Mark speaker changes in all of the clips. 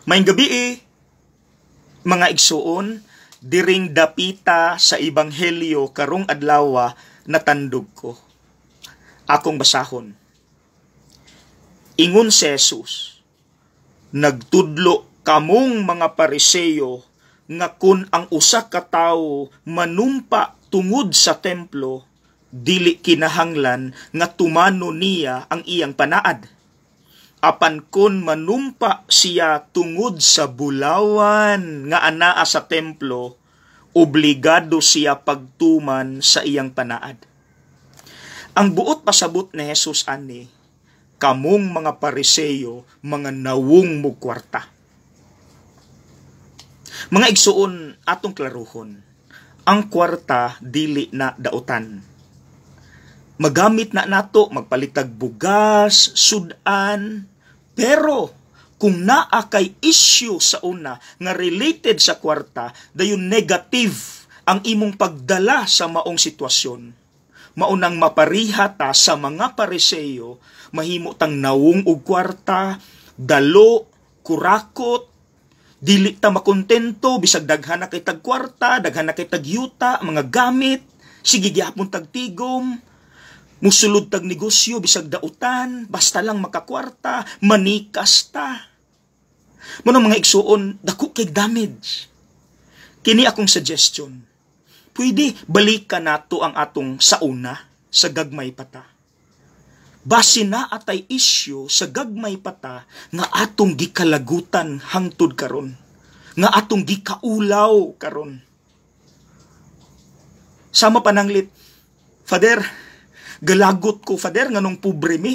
Speaker 1: Maayong gabii, mga igsuon, diring dapita sa Ebanghelyo karong adlaw natandog ko. Akong basahon. Ingon si Jesus, "Nagtudlo kamong mga Pariseyo nga kun ang usa ka tawo manumpa tungod sa templo, dili kinahanglan nga tumano niya ang iyang panaad. Apan kun manumpa siya tungod sa bulawan nga anaa sa templo, obligado siya pagtuman sa iyang panaad." Ang buot pasabot ni Jesus ani, kamong mga Pariseyo, mga nawong mo kwarta. Mga igsuon, atong klaruhon, ang kwarta dili na dautan. Magamit na nato magpalitag bugas, sudan, pero kung naa kay issue sa una nga related sa kwarta, dayon negative ang imong pagdala sa maong sitwasyon. Maunang mapariha ta sa mga Pariseyo, mahimo tang nawong og kwarta, dalo, kurakot, dili ta makontento bisag daghan na kay tag kwarta, daghan na kay tag yuta, mga gamit, sige gyapon tag tigom, musulod tag negosyo bisag dautan, basta lang makakwarta, manikas ta. Mao mga igsuon, dako kay damage. Kini akong suggestion. Pwede balikan nato ang atong sauna sa gagmay pa ta. Basi naa tay issue sa gagmay pa ta nga atong gikalagutan hangtod karon. Nga atong gikaulaw karon. Sama pananglit, "Father, galagot ko, Father, nganong pobre mi.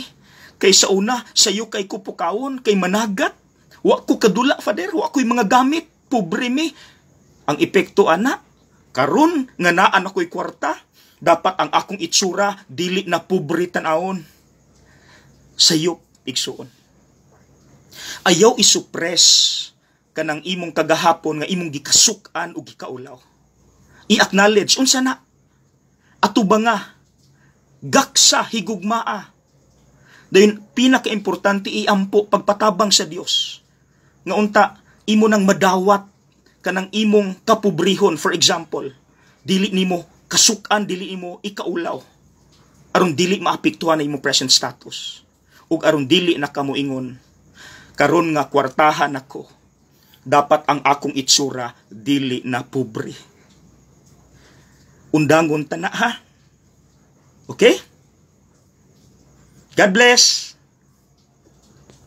Speaker 1: Kay sa una, sayo kay ko pukawon, kay managat. Wa ko kadula, Father, wa ko'y mga gamit, pobre mi. Ang epekto ana, karon nga naa na ko'y kwarta, dapat ang akong itsura dili na pobre tan-awon." Sayop, igsuon. Ayaw isuppress kanang imong kagahapon nga imong gikasuk-an o gikaulaw. I-acknowledge unsa na ato ba nga gaksa higugmaa. Dayon pinakaimportante, iampo pagpatabang sa Dios. Nga unta imo nang madawat kanang imong kapobrehon, for example, dili nimo kasukan, dili imo ikaulaw. Aron dili maapektuhan ang imong present status. Ug aron dili na kamo ingon, "Karon nga kwartahan ako, dapat ang akong itsura dili na pobre." Undangon ta na, ha. Okay? God bless.